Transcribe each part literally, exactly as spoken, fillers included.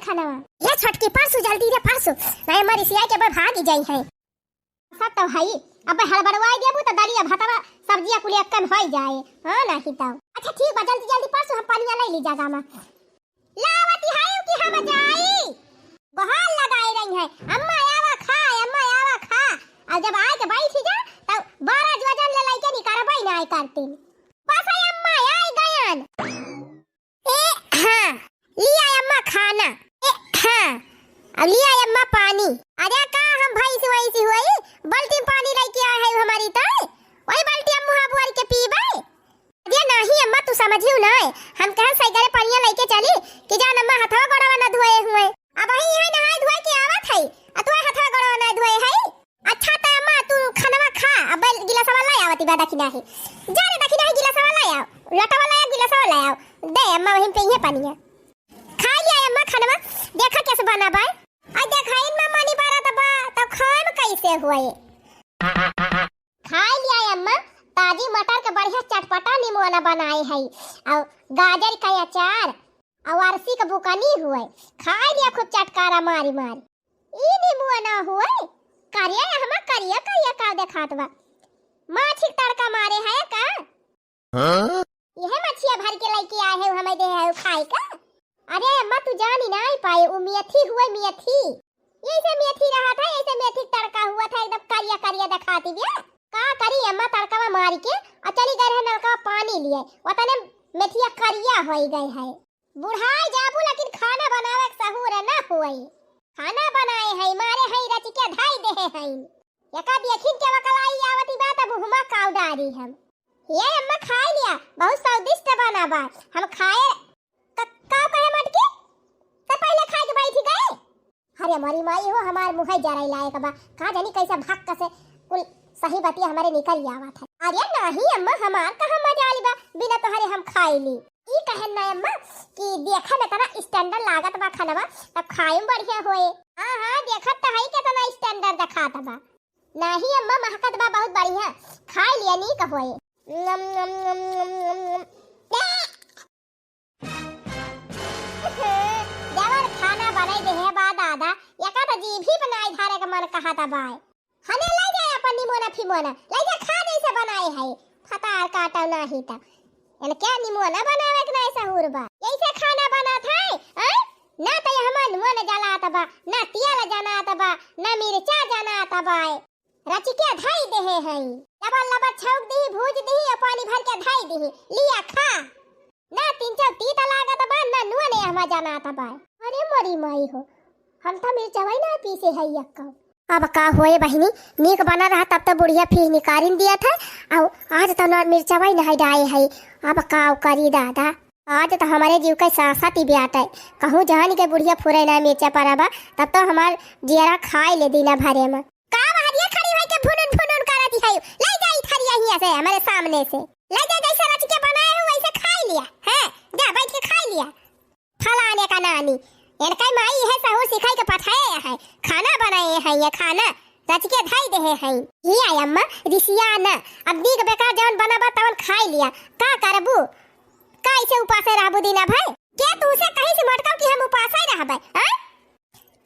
खाना। ये छोटकी, परसु जल्दी रे, परसु। नहीं, अम्मा रिसिया के अब भागी जाई है। सब तो हई, अब हड़बड़वाई देबू तो दलिया भतवा सब्जिया कुल एक्कन होई जाए। हाँ, नहीं तो। अच्छा ठीक बा, जल्दी जल्दी परसु हम पनिया ले ली जगह में। लावती हई कि हम जाई? गोहार लगाए रही है, "अम्मा आवा खा, अम्मा आवा खा।" अब जब आए के बैठी जा, तब बारह वजन ले लेके निकरबई ना आए करतीन। बस आई अम्मा, आई गयन। ए, हाँ, लिया अम्मा खाना। ए, हाँ, अब लिया अम्मा पानी। अरे का हम भैंस वैंस हुई, बाल्टी में पानी लेके आए हैं हमारी तो, वही बाल्टी हम मुँह बोर के पीबे। अरे नाही अम्मा, तू समझियो ना, हम कहन सही करे पनिया लेके चली कि जान अम्मा हथवा गोड़वा ना धोए हुए। अब ही यहाँ नहाए धोए के आवत है, आ तू हथवा गोड़वा ना धोए है। अच्छा त अम्मा, तू खनवा खा, अब गिलासवा ला आवती बा दखिना ही। जा रे दखिना ही, गिलासवा ला आओ, लोटवा ला आओ, गिलासवा ला आओ। दे अम्मा, वहीं पे ये पनिया। खा लिया अम्मा खनवा, देखा कैसे बना बा। आ देखा इन मम्मा नी बारा त बा, त खाए में कैसे हुए? खा लिया अम्मा, ताजी मटर के बढ़िया चटपटा निमोना बनाए है, और गाजर का अचार, और अरसी के बुकनी हुए। खा लिया खूब चटकारा मारी मारी। ई निमुआ ना हुए, करिया हमा करिया करिया का देखात बा। माछी के तड़का मारे है का? हाँ? यह मछिया भर के लेके आए है, हमें दे है खाए का? अरे अम्मा, तू जानी ना आई पाए, वो मेथी हुए, मेथी। ये ऐसे मेथी रहा था, ऐसे मेथी के तड़का हुआ था, एकदम करिया करिया देखाती बिया। का करी अम्मा, तड़का में मार के और चली गए रहे नलका पानी लिए, वतने मेथिया करिया होई गए है। बुढ़ाई जाबू लेकिन खाना बनावे के सहूर न होई। खाना बनाए हई, मारे हई, रचिके धई देहे हई। एका देखिन के वकलाई आवती बा त मुँहमा काव डारी हम। ये अम्मा खाए लिया, बहुत स्वादिष्ट बना बा। हम खाए क-, काव कहे मटकी? त पहले खाए के बैठी गए। अरे मोरी माई हो, हमार मुँह जराई लायक बा। का जानी कैसे भक्क से कुल सही बतिया हमारे निकल आवत है। अरे नाही अम्मा, हमार कहाँ मजाल बा, बिना तोहरे हम खाई ली। ई कहन ना अम्मा कि देखे में तना standard लागत बा खनवा, तब खाए में बढ़िया होए। हाँ, हाँ, देखत त हई केतना standard देखात बा। नाही अम्मा, महकत बा बहुत बढ़िया, खाए लिया, नीक होए। नम, नम, नम, नम, नम, नम। जवन खाना बनाई देहे बा दादा, एका त जीभी बनाई धारे के मन कहत बाय। हने लै जाए अपन निमोना फिमोना, लै जा खा जैसे बनाए है। फतार काटो नाही त। एन क्या निमोना बनावे के नाही सहूर बा। ऐसे खाना बनत है, हैं? ना त ये हमार नून जलात बा, ना तेल जनात बा, ना मिर्चा जनात बा। रचिके धई देहे हई। लबर लबर छौंक दिही, भूज दिही और पानी भर के धई दिही। लिया खा। ना तीन चार तीत लागत बा, ना नून हमा जनात बा। अरे मोरी माई हो, हम त मिर्चवई ना पीसे हई अक्का। अब का होए बहिनी, नीक बना रहा तब त बुढ़िया फीह निकारिन दिया था, और आज त ना मिर्चवई ना डाए हई। अब का करी दादा, आज त हमारे जीव के सासा ती ब्याट है। कहूँ जान के बुढ़िया फुरे ना मिर्चा परा बा, तब त हमार जियरा खाए ले दीना भरे में। का बहरिया खड़ी होई के फुनुन फुनुन करत ही है? लै जा ई थरिया हियाँ से, हमारे सामने से। लै जा, जैसे रचिके बनाए हो वैसे खाई लिया। हैं? जा बैठ के खाई लिया। फलाने का नानी, इनका माई है सहूर सिखाई के पठाए है, खाना बनाए है, ये खाना रचिके धई देहे है। ये आय अम्मा, रिसिया ना, अब नीक बेकार जवन बना बा तवन खाई लिया। का करबू? का ऐसे उपासे रहबू दीना भर? के तुमसे कहीं से मटकाऊ कि हम उपासे रहबे, हैं?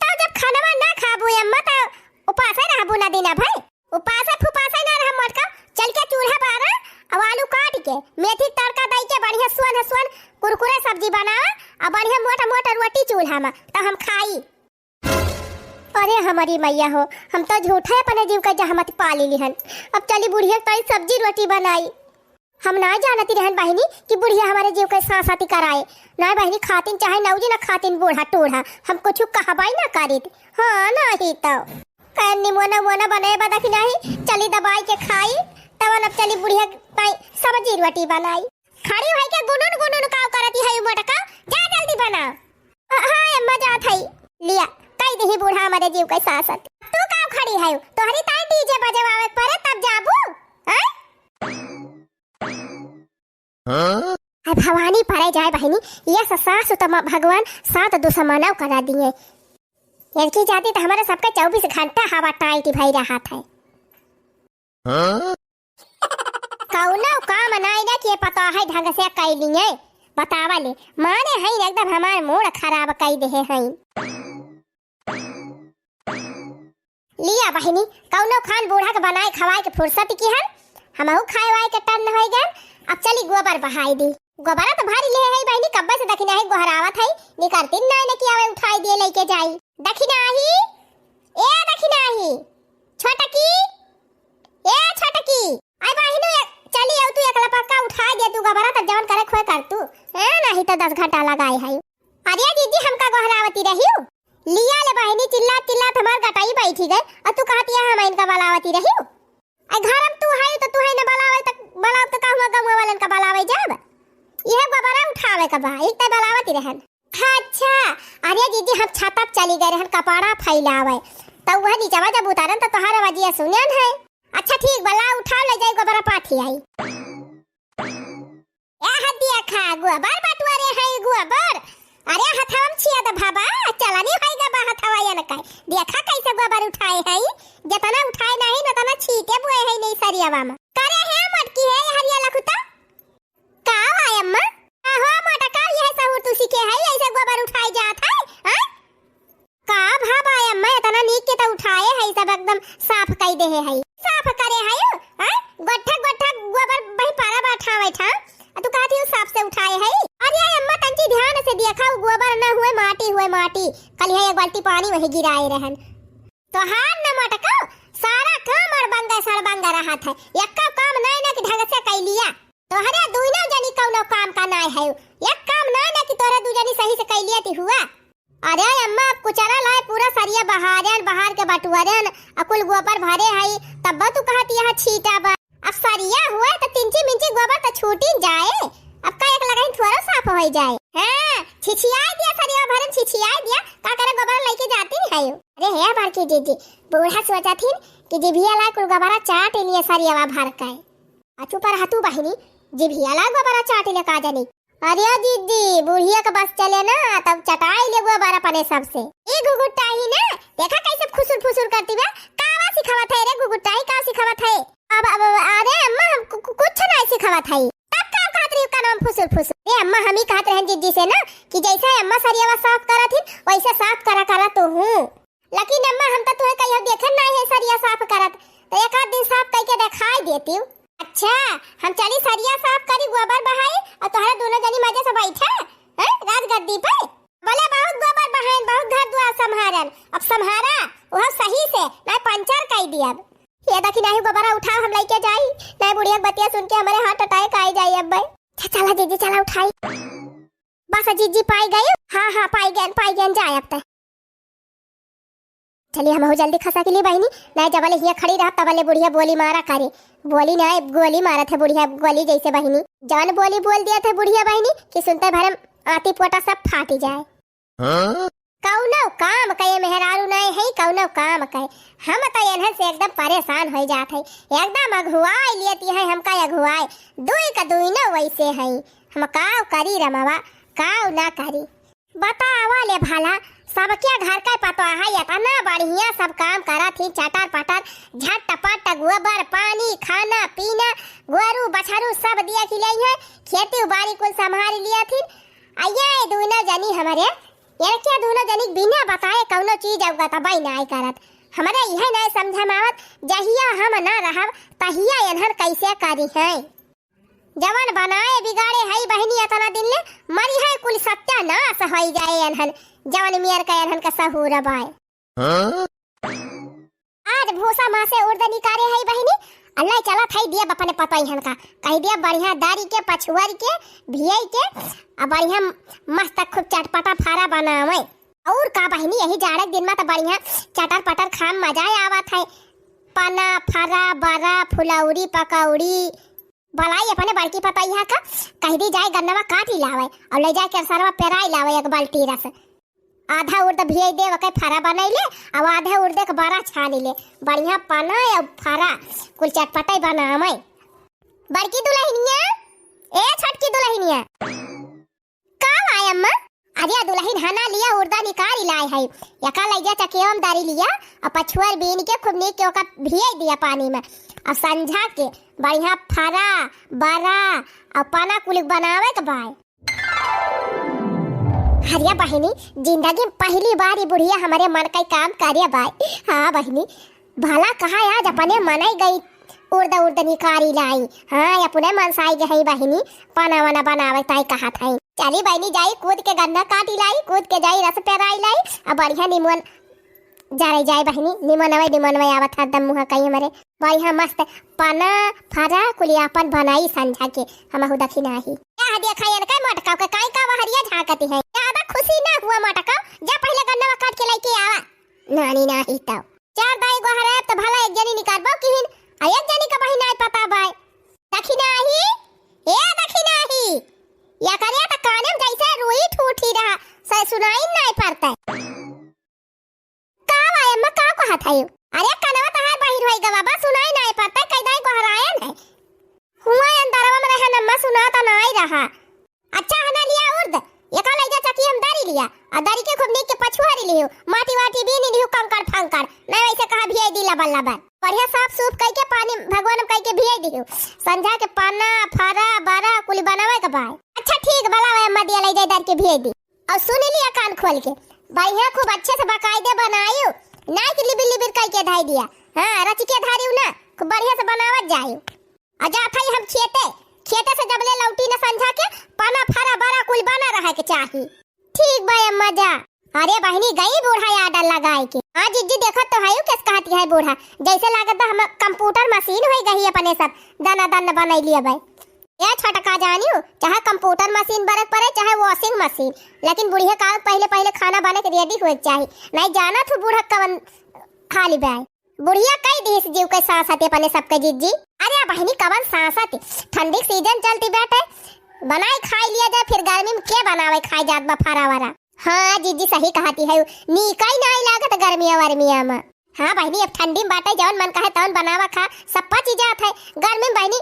तब जब खानवा ना खाबू अम्मा, त उपासे रहबू ना दीना भर। उपासे फुपासे ना रह मटकाऊ, चल के चूल्हा बारा, अब आलू काट के, मेथी तड़का दई के बढ़िया सोन सोन कुरकुरे सब्जी बनावा, और बढ़िया मोटा मोटा रोटी चूल्हा में, त हम खाई। अरे हमारी मैया हो, हम त झूठे अपने जीव का जहमत पाली लिहन। अब चली बुढ़िया ताई सब्जी रोटी बनाई। हम ना जानती रहन बहिनी कि बुढ़िया हमारे जीव के सासती कराए। ना बहिनी खातिन चाहे नौजी ना खातिन बूढ़ा टूढ़ा, हम कुछ कहबाई ना करीत। हाँ नाही तो। कहे निमोना मोना बने बदा कि नाही, चली दबाई के खाई, तवन अब चली बुढ़िया ताई सब्जी रोटी बनाई। खड़ी होई के गुनुन गुनुन काव करती है मोटका, जा जल्दी बना। हाँ, हाँ, अम्मा जात हई। लिया, कई दिही बूढ़ा हमारे जीव के सासत। तू का खड़ी है? तोहरी ताई डीजे बजवावे के परे तब जाबू? हैं? हाँ? अब भवानी परे जाए बहिनी, ये स-, सास तो म-, भगवान सात दुश्मनव करा दिए। इनकी जाती तो हमारे सबके चउबीस घंटा हवा टाइट भई रहत है। हाँ? कौनो काम नाई ना किए पता है ढंग से कई लिए। बतावा ले, माने हईन एकदम हमार मूड खराब कई देहे हईन। लिया बहिनी, कउनो खान बूढ़ा के बनाए खवाए के फुर्सत किहन, हमहू खाए वाए के टन्न होइ गन। अब चली गोबर बहाई दी। गोबरा त भरी लिहे हई बहिनी, कब्बे से दखिनाही गोहरावत हई, निकरतिन नाय न कि आवे उठाई दिए लइके जाई। दखिनाही, ए दखिनाही, छोटकी, ए छोटकी, आई बहिनी, ए, चली आउ तू एकला पक्का उठाई दे तू गोबरा, तब जवन करे खोए कर तू, हैं, नाही त दस घंटा लगाए हई। अरे जीजी, हमका गोहरावती रहिउ? लिया ले बहिनी, चिल्लात चिल्लात हमार गटाई बैठी गए, अउ तू कहत यह हम इनका बलावती रहिउ? अरे घर में तू है तो तू है न बलावे, त बलाव त का हुआ, गमुआ वालन का बलावे जब? यह गोबरा उठावे का बा, एक त बलावती रहन। अच्छा, अरे जीजी, हम छत पर चली गए रहन कपड़ा फैलावे, त वह नीचवा जब उतारन त तोहार आवाजिया सुनन है। अच्छा ठीक बा, ला उठाव, ले जाई गोबरा पाथी आई। ए हदिया खा, गोबर बटुआ रे है गोबर। अरे हथवा में छिया द भाबा, चलनी होई गा बा हथवा यन का। देखा कैसे गोबर उठाए है, जतना उठाए नहीं न तना छीटे बुए है नहीं सरियावा में। करे है मटकी है हरिया लखुता। का हुआ अम्मा? का हो मोटा का यह सहूर तू सीखे है, ऐसे गोबर उठाए जात है, हैं? का भाबा अम्मा, इतना नीक के त उठाए है, सब एकदम साफ कई देहे है। साफ करे है, हैं? गोठा गोठा गोबर बही पारा बैठा बैठा, आ तू कहती हो साफ से उठाए है। अरे अम्मा तंची ध्यान से देखा, उ गोबर न हुए, माटी हुए, माटी। कल है एक बाल्टी पानी वही गिराए रहन। तोहार न मटको, सारा काम अड़बंगा सड़बंगा रहत है, एक्का काम नाय ना कि ढंग से कई लिया। तोहरे दुइनो जनी कउनो काम का नाय है, एक काम नाय ना कि तोहरे दू जनी सही से कई लिया ती हुआ। अरे अम्मा, अब कुचरा लाए पूरा सरिया बहारेन, बहार के बटुअरेन, अ कुल गोबर भरे हई, तब तू कहत यहाँ छीटा बा। अब सरिया हुए त तिंची मिंची गोबर त छूटी जाए, अब का एक लगाइन थोड़ा साफ होई जाए। हाँ, छिछियाई दिया सरिया भरन, छिछियाई दिया, का करे गोबर लइके जाती है। अरे हे बड़की जीजी, बूढ़ा सोचत हिन कि जिभिया ला कुल गोबरा चाट लिए सरियावा भर के। आ चुप रह तू बहिनी, जिभिया ला गोबरा चाट ले का जानी। अरे दीदी, बुढ़िया के बस चले ना, तब चटाई ले गोबर अपने सबसे। ई घुघुटाही ना, देखा कैसे फुसुर फुसुर करती बा। कावा सिखावत है रे घुघुटाही, का सिखावत है? अब, अब, अब, अरे अम्मा, हम कु-, कु-, कुछ नहीं सिखावत है। तब का कहत रही का नाम फुसुर फुसुर? ए अम्मा, हम ही कहत रहन दीदी से ना कि जैसे अम्मा सरियावा साफ करत हिन, वैसे साफ करा करा तू हूँ। लेकिन अम्मा, हम तो तुहे कहियो देखन नाय है सरिया साफ करत, तो एक आध दिन साफ कइके देखाई देती। अच्छा, हम चली सरिया साफ करी, गोबर बहाई, और तोहरा दोनों जनी मजे से बैठा, हैं, राजगद्दी पे। बोले बहुत गोबर बहाइन, बहुत घर द्वार संभारन, अब संभारा, वह सही से, नाय पंचर कई दियब। ये देखी, नाहीं गोबरा उठाओ, हम लइके जाई, नाहीं बुढ़िया के बतिया सुन के हमरे heart attack आई जाई अब। अच्छा, चला दीदी, चला उठाई। बस जीजी पाई गई। हाँ, हाँ, पाई गयन, पाई गयन, जाए अब तय। चली हमहू जल्दी खसा के ली बहिनी, नाहीं जबले हियाँ खड़ी रहब तबले बुढ़िया बोली मारा करी। बोली नाहीं, गोली मारत है बुढ़िया, गोली जैसे बहिनी। जवन बोली बोल दिया थे बुढ़िया बहिनी कि सुनते भरम आती पोटा सब फाटी जाए। हाँ? कउनो काम कहे मेहरारू नाहीं है, कउनो काम कहे। हम तो एन्हन से एकदम परेशान होइ जात है, एकदम अघुआई लेती है हमका अघुआई। दुई का दुई न वैसे है, हम का करी रमवा, का ना करी। बतावा ले भला, सबके घर का पतोहा है, इतना बढ़िया सब काम करत ही, चटर पटर, झटपट, गोबर, पानी, खाना, पीना, गोरू, बछरू सब दिया खिलाई है, खेती बाड़ी कुल संभाल लिया थी। आ ये दोनों जनी हमरे, इनके दोनों जनी बिना बताए कउनो चीज अवगत बाई नाय करत। हमरे इहे नाय समझ में आवत, जहिया हम ना रहब, तहिया एन्हन कैसे करी हैं। जवन बनाए बिगाड़े हई बहिनी एतना दिन ले, मरिहैं कुल सत्यानाश होई जाए एन्हन, जवन मेर का एन्हन का सहूर बाए। हाँ? आज भूसा माँ से उर्द निकारे हई बहिनी, अल्लाह चलत हई दिया अपने पतोहियन का, कही दिया बढ़िया दारी के, पछुअर के, भियई के, आ बढ़िया मस्त खूब चटपटा फारा बनावे। और का बहिनी, यही जाड़े के दिन में तो बढ़िया चटर पटर खाम मजा आवत है। पना, फरा, बरा, फुलौरी, पकौड़ी, बलाई अपने बड़की पतोहिया का, कह दी जाए गन्नवा काटी लावे और ले जाए केरसरवा पेराई लावे एक बाल्टी रस। आधा उर्द भियई दे ओके फरा बनैले, और आधा उर्द के बरा छानी ले, बढ़िया पना और फरा कुल चटपटाई बनावे। बड़की दुलहिनिया, ए छोटकी दुलहिनिया। का आय अम्मा? अरे दुलहिन हना लिया उर्दा निकाली लाए है, यका लैजा चकेवा में दारी लिया, और पछुअर बीन के खूब नीक के ओका भियई दिया पानी में, और संझा के बढ़िया फरा, बरा, और पना कुल बनावे के बाय। अरे बहिनी, जिंदगी में पहली बार ई बुढ़िया हमरे मन का काम करे बाय। हाँ बहिनी, भला कहा आज अपने मनई गई उर्द उर्द निकारी लाई। हाँ, अपने मन से आई गई बहिनी, पना वना बनावे ताई कहत है। चली बहिनी, जाई कूद के गन्ना काटी लाई, कूद के जाई रस पेराई लाई, अब बढ़िया निमन जरे जाए बहिनी, निमनवे निमनवे आवत हरदम मुँह कई हमरे। बढ़िया मस्त पना फरा कुलियापन बनाई संझा के, हमहू दखिनाही। का देखा इनका मोटका के काई का बहरिया झांकती है। ज्यादा खुशी ना हुआ मोटका, जा पहले गन्नवा काट के लेके आवा। नानी नाही तो। चार दाई गोहरायब तो भला एक जनी निकारबो किहिन, आ एक जनी का बहिन नाई पता बाय। दखिनाही, ए दखिनाही, या करे तो काने में जैसे रुई ठूठी रहा, से सुनाई नाई पड़ता। का बा अम्मा, का कहत हयू? अरे कनवा तहार बहिर होई गवा बा, सुनाई नाई पड़ता, कई दाई गोहरायन है। हुआ अंदरवा में रहे अम्मा, सुनात नाई रहा। अच्छा हना लिया उर्द, एका लई जा चकी हम दरी लिया, आ दरी के खूब नीक के पछुआरी लियो, माटी वाटी बीनी लियो, कंकड़ फंकड़, नहीं वैसे कहा भियाई दी लबर लबर। बढ़िया साफ सूफ कई के पानी भगवान में कई के भियाई दियो, संझा के पन्ना, फरा, बरा, कुली बनावे के बाय। अच्छा ठीक, बला वे अम्मा दिया लई जाई दर के भियाई दी। और सुन लिया कान खोल के, बढ़िया खूब अच्छे से बकायदे बनायू, ना कि लिबिर लिबिर कई के धाई दिया। हाँ, रच के धारियू ना, खूब बढ़िया से बनावत जायू। आ जात हई हम खेते, खेते से जबले लौटी न संझा के, पना फरा बरा कुल बना रहे के चाही। ठीक बा अम्मा जा। अरे बहिनी, गई बूढ़ा आर्डर लगाए के। हाँ जिज्जी, देखत तो हयू केस कहती है बूढ़ा, जैसे लागत बा हम कंप्यूटर मशीन होई गई अपने सब, दना दन बनैली अबै। ए छोटका जानियो, चाहे कंप्यूटर मशीन बरक पड़े, चाहे वॉशिंग मशीन, लेकिन बुढ़िया का पहले पहले खाना बने के रेडी होए के चाही। नहीं जाना थू बूढ़ा कवन खाली बे। बुढ़िया कई दिहिस जीव के सांसत अपने सबके जिज्जी। अरे बहिनी, कवन सांसत, ठंडी के सीजन चलती बाटे, बनाए खाई लिया जाए, फिर गर्मी में के बनावे खाए जात बा फरा वरा। हाँ जिज्जी, सही कहती है, नीकई नाई लागत गर्मिया वर्मिया में। हाँ बहिनी, अब ठंडी में बाटे, जवन मन कहे तवन बनावा खा, सब पची जात है। गर्मी में बहिनी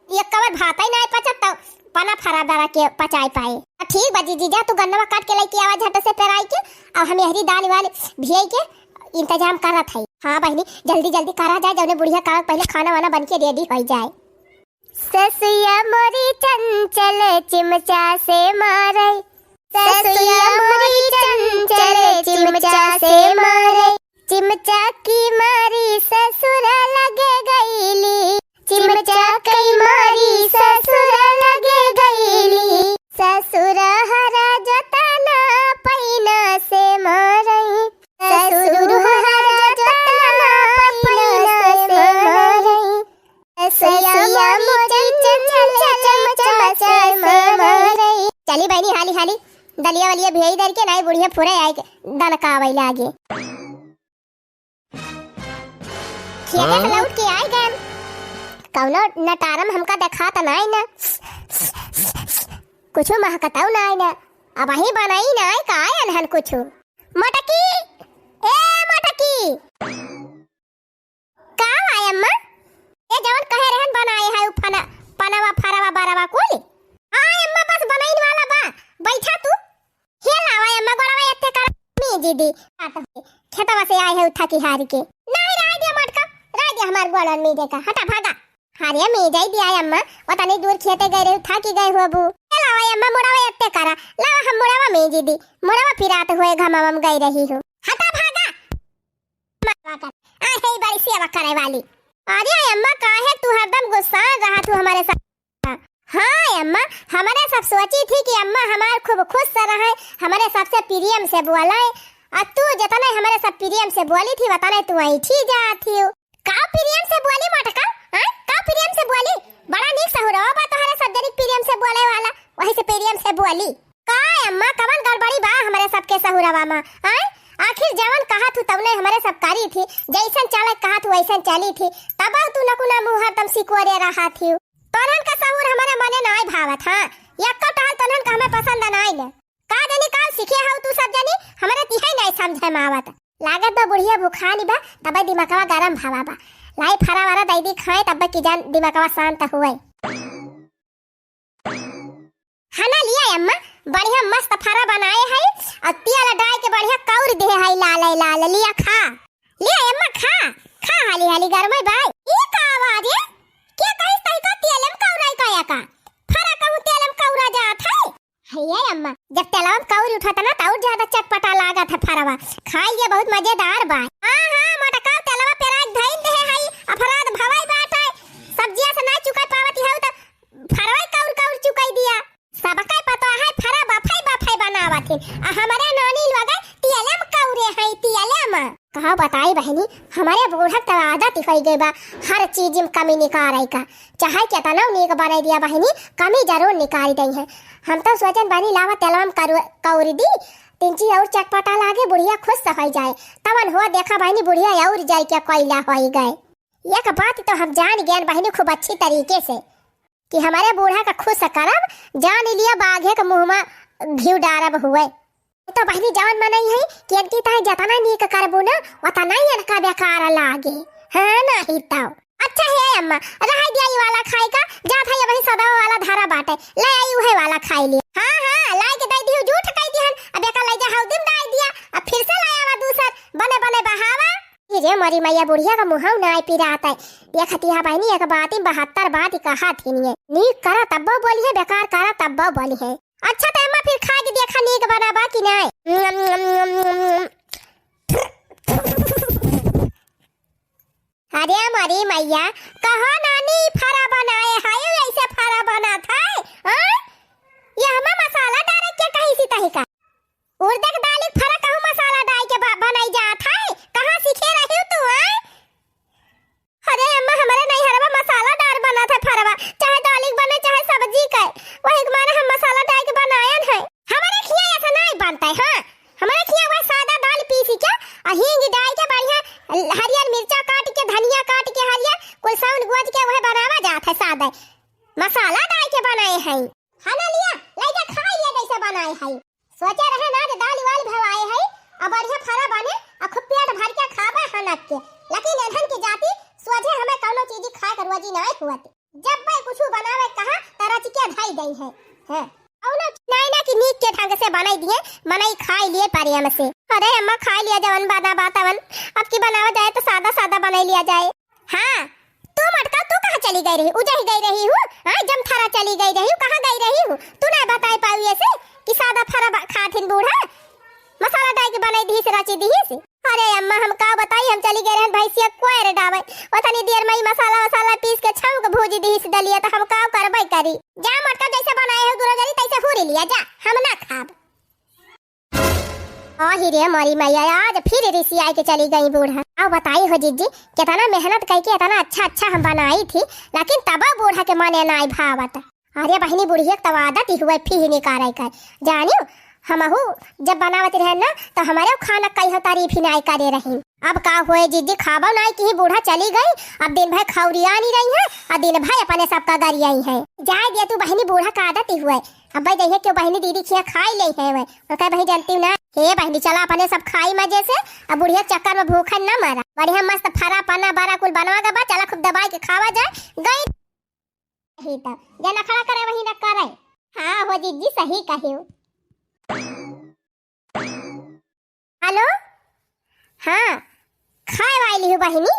एक कवर भात ही नाई पचत, तो पना फरा बरा के पचाए पाए। ठीक बा जिज्जी, जा तू गन्नवा काट के लेके आवा झट से पेराई के, और हम यहरी दाल वाल भियाई के इंतजाम करत है। हाँ बहिनी, जल्दी जल्दी करा जाए, जौने बुढ़िया का पहले खाना वाना बन के रेडी हो जाए। ससुया मोरी चंचल चिमचा से मारे, ससुया मोरी चंचल चिमचा से मारे, चिमचा की मारी ससुर लगे गईली, चिमचा की मारी ससुर लगे गईली, ससुर हरा जोतना पैना से मारे, ससुर हरा जोतना पैना से मारे। ससुया मोरी चंचल चमचा से मारे। चली बहिनी, हाली हाली दलिया वलिया भियाई दर के, नाई बुढ़िया फुरे आए के दनकावे लागे। खेते से लौट के आए गए, कौनो नटारम हमका देखात नाई ना, कुछ महकताऊ नाई ना। अबहीं बनाई नाई का अनहन कुछ। मटकी, ए मटकी। का आय अम्मा? ए जवन कहे रहन बनाए है उ फना, पनवा, फरवा, बरवा कुल। आय अम्मा, बस बनाइन वाला बा। बैठा तू। हे लावा अम्मा, गोड़वा एत्ते कर मीजी दी। खेतवा से आए है उ थकी हारी के। नहीं, राय दे मटका, राय दे हमार गोड़न मीजे का। हटा भागा। अरे मीजाई दिया अम्मा, ओतनी दूर खेते गए रही, थाकी गए होबू। ए लावा अम्मा, मुड़ावा एत्ते करा, लावा हम मुड़ावा मीजी दी, मुड़ावा पिरात हुए घमावा में गई रही हूँ। हटा भागा। मरवा कर, आ है बड़ी सेवा करे वाली। अरे अम्मा, काहे तू हरदम गुस्सा रहा तू हमारे साथ? हाँ अम्मा, हमारे सब सोची थी कि अम्मा हमार खूब खुश से रहे, हमारे सबसे प्रेम से बोले, और तू जितने हमारे सब प्रेम से बोली थी, उतने तू ऐठी जाती हो। का प्रेम से बोली मोटका? हाँ? का प्रेम से बोली? बड़ा नीक सहुरवा बा तोहरे सब जनी प्रेम से बोले वाला, वही से प्रेम से बोली। का अम्मा, कवन गड़बड़ी बा हमरे सबके सहुरवा में? हाँ? आखिर जवन कहा थू तवने हमरे सब करी थी, जैसन चले कहा थू वैसन चली थी, तब तू नकुना मुँह हरदम सिकोरे रहा थी। तोनन का सहूर हमरे मने नाई भावत, हाँ? यक्को टहल तोनन का हमें पसंद नाई ले। का जानी का सीखे हऊ तू सब जनी, हमरे तिहे नाई समझे में आवत। लागत बा बुढ़िया भुखानी बा, तबे दिमागवा गरम भवा बा। लाई फरा वरा दै दी खाए, तबे की जान दिमागवा शांत हुए। खाना लिया अम्मा, बढ़िया मस्त फरा बनाए है और तेल डाल के बढ़िया कौर दे है लाल लाल, लिया खा। लिया अम्मा खा, खा हाली हाली गरम है भाई। ई का आवाज है? क्या कहिस तई का तेल में कौराई का या का? फरा कहूँ तेल में कौरा जात है। है ये अम्मा, तेलवा में कौर उठत ना, त और ज्यादा चटपटा लागत है फरवा। खाई लिए बहुत मजेदार बा। हाँ, हाँ, मोटका तेलवा पेराक धइल दे है, अफराद भवाई बात है। सब्जिया से ना चुकाई पावत हऊ, त फरवा कौर कौर चुकाई दिया। सबका पता है फरा बफाई बफाई बनावत है, आ हमरे नानी लोग तियले में कौरे हैं, तियले में। कहा बताई बहिनी, हमरे बूढ़ा के तो आदत ही होइ गई बा हर चीज में कमी निकारे का। चाहे केतना नीक बनाई दिया बहिनी, कमी जरूर निकाल दई है। हम तो सोचन बहिनी लावा तेलवा में करू-, कौर दी, तिनची और चटपटा लागे, बुढ़िया खुश होइ जाए। तवन हो देखा बहिनी, बुढ़िया और जाए के कोयला होइ गए। एक बात तो हम जान गए बहिनी खूब अच्छी तरीके से कि हमरे बूढ़ा का खुश करब, जान लिया बाघे के मुँह में घी डारब हुए। तो बहिनी जवन मनई है कि इनकी ताई जतना नीक करबू ना, उतना ही इनका बेकार लागे। हाँ, नहीं तो। अच्छा है अम्मा, रह दिया ई वाला खाए का, जा भाई अबही सदा वाला धरा बाटे, ले आई उहे वाला खाई लिए। हाँ, हाँ, लाई के दे दियो, जूठ कई दिहन, अब एका ले जा हौदी में डाल दिया, अब फिर से ले आवा दूसर, बने बने बहावा। ये रे मरी मैया, बुढ़िया का मुँह ना आई पिरात है। ये खतिया बहिनी एक बात ही बहत्तर बात ही कहा थी नहीं। नीक करा तब्बो बोली है, बेकार करा तब्बो बोली है। अच्छा, तो अम्मा फिर खा के देखा नीक बना बा कि नहीं? अरे मरी मैया, कहो नानी, फरा बनाए है, ऐसे फरा बना था, हाँ? ये हमें मसाला डाले के कहीं सी तही का? उड़द के दाल के फरा कहूँ मसाला डाल के बा-, बनाई जात है? कहाँ सीखे रही तू, हैं? अरे अम्मा, हमरे नैहरवा मसाला डाल बनत है फरवा, चाहे दाल के बने, चाहे सब्जी के, वही के मारे हम मसाला डाल के बनायन है। हमरे खिया ऐसा नहीं बनता है, हाँ, हमरे खिया वह सादा दाल पीसी के और हींग डाल के बढ़िया हरियर मिर्चा काट के, धनिया काट के हरियर, कुल साउन गोज के वह बनावा जात है सादा, मसाला डाल के बनाए हैं। खाना लिया, ले जा खा लिया जैसे बनाए है। सोचे रहे ना जे दाल वाल भवाए है, अब बढ़िया फरा बने, आ खूब पेट भर के खाबे हनक के। लेकिन एनहन की जाति सोझे हमें कौनो चीज खाए के रोजी नाय हुअत। जब भाई कुछ बनावे कहा, त रच के धई गई है। हैं? कौनो नाय ना कि नीक के ढंग से बनाई दिए, बनाई खाई लिए प्रेम से। अरे अम्मा, खाई लिया जवन बना बातवन, अब की बनावा जाए तो सादा सादा बनाई लिया जाए। हाँ, तू मटका, तू कहाँ चली गई रही? उजही गई रही हूँ, हाँ, जमथरा चली गई रही हूँ, कहाँ गई रही हूँ? तू नहीं बताई पाऊ ऐसे कि सादा फरा बा-, खाथिन बूढ़ा, मसाला डाल के बनाई दीस, रची दीस। अरे अम्मा, हम का बताई, हम चली गई रहन भैंसिया कोयर डावे, ओतनी देर में ही मसाला वसाला पीस के छौंक भूजी दीस दलिया, तो हम का करबे करी? जा मटका, जैसे बनाए हो दुनो जनी, तैसे हुरी लिया जा, हम ना खाब। आही रे मोरी मैया, आज फिर रिसियाई के चली गई बूढ़ा। अब बताई हो जिज्जी, कितना मेहनत करके इतना अच्छा अच्छा हम बनाई थी, लेकिन तब बूढ़ा के मने नाई भावत। अरे बहिनी, बुढ़िया के तब आदत ही हुए फिर निकारे कर। जानियो, हमहू जब बनावत रहे ना, तो हमारे खाना कई हो तारीफ ही नाई करे रही। अब का हुए जिज्जी, खाबो नाई की बूढ़ा चली गई, अब दिन भर खौरिया नहीं रही है, और दिन भर अपने सबका गरियाई है। जाए दिया तू बहिनी, बूढ़ा का आदत ही हुए। अब भाई जइहे क्यों बहिनी दीदी खिया खाई ले है वे। और कहे बहिनी जानती हूँ ना, हे बहिनी चला अपने सब खाई मजे से, अब बुढ़िया चक्कर में भूखन ना मरा। बढ़िया मस्त फरा पना बरा कुल बनवा के बा, चला खूब दबाई के खावा जाए। गई ही तो जे नखड़ा करे वही न करे। हाँ हो जिज्जी, सही कहियो। हेलो, हाँ, खाए वाली हूँ बहिनी।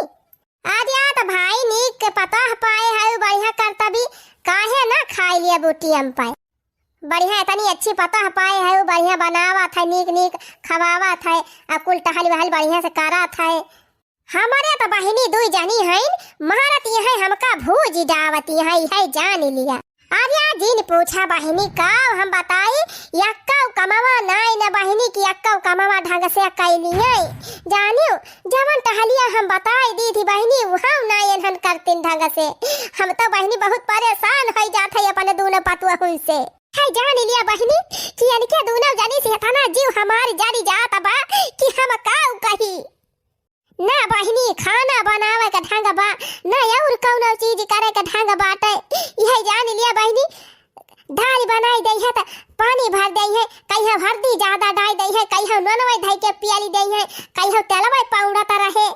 आज या तो भाई नीक के पतोह पाए है, बढ़िया करतबी, काहे ना खाए लिया बूटी हम पाए। बढ़िया इतनी अच्छी पतोह पाए है, बढ़िया बनावत है, नीक नीक खवावत है, आ कुल टहल वहल बढ़िया से करत है। हमरे तो बहिनी दुई जनी हईन, मारत इहै हमका भूज डावत इहै, इहै जान लिया। अरे जिन पूछा बहिनी का हम बताई, यक्कौ कमवा नाई न बहिनी कि यक्कौ कमवा ढंग से कैली है। जानियो, जवन टहलिया हम बताई दी थी बहिनी, उहौ नाई एनहन करतिन ढंग से। हम तो बहिनी बहुत परेशान होइ जात है अपने दोनों पतुआ से। है जान लिया बहिनी कि इनके दोनों जनी से इतना जीव हमार जरी जात बा कि हम काउ कही। ना बहिनी, खाना बनावे के ढंग बा, ना और कौनो चीज करे के ढंग बाटे। इहै जान लिया बहिनी, दाल बनाई दई है त पानी भर दई है, कहियो हरदी ज्यादा डाल दई है, कहियो नोनवे धई के पियाली दई है, कहियो तेलवे पौड़त रहे।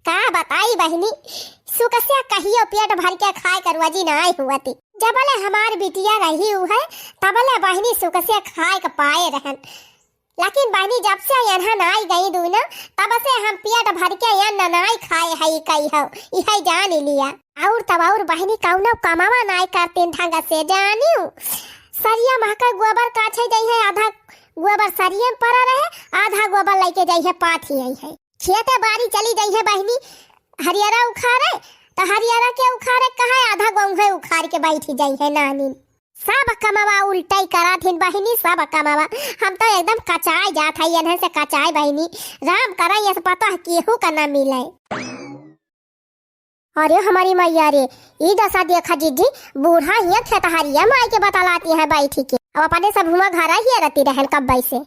का बताई बहिनी, सुकसिया कहियो पेट भर के खाए के रोजी नाई हुअती। जबले हमार बिटिया रही हुए, तबले बहिनी सुकसिया खाए के पाए रहन। लेकिन बहिनी, जब से एनहन आई गई दूनो, तब से हम पेट भर के अन्न नाई खाए हई कई हो, इहै जान लिया। और तब और बहिनी कौनो कमावा नाई करतीन ढंग से, जानियो। सरिया महका गोबर काछे जइहैं, आधा गोबर सरिये में परा रहे, आधा गोबर लइके जइहैं, पाथि अइहैं। खेते बारी चली जइहैं बहिनी, हरियरा उखारे, त हरियरा के उखारे कहाँ, आधा गोहूँ उखार के बैठी जइहैं नानी। सब कमवा उल्टै करत हिन बहिनी, सब कमवा। हम तो एकदम कचाय जात हई एन्हन से, कचाय बहिनी। राम करै यस पतोह केहू का ना मिलै। अरे हमरी मइया रे, ई दसा देखा जिज्जी, बूढ़ा हियाँ खेतहरिया मा आइके बतलाती हैं बैठी के। अब अपने सब हुआँ घरा हियाँ रहती रहन कब्बै से।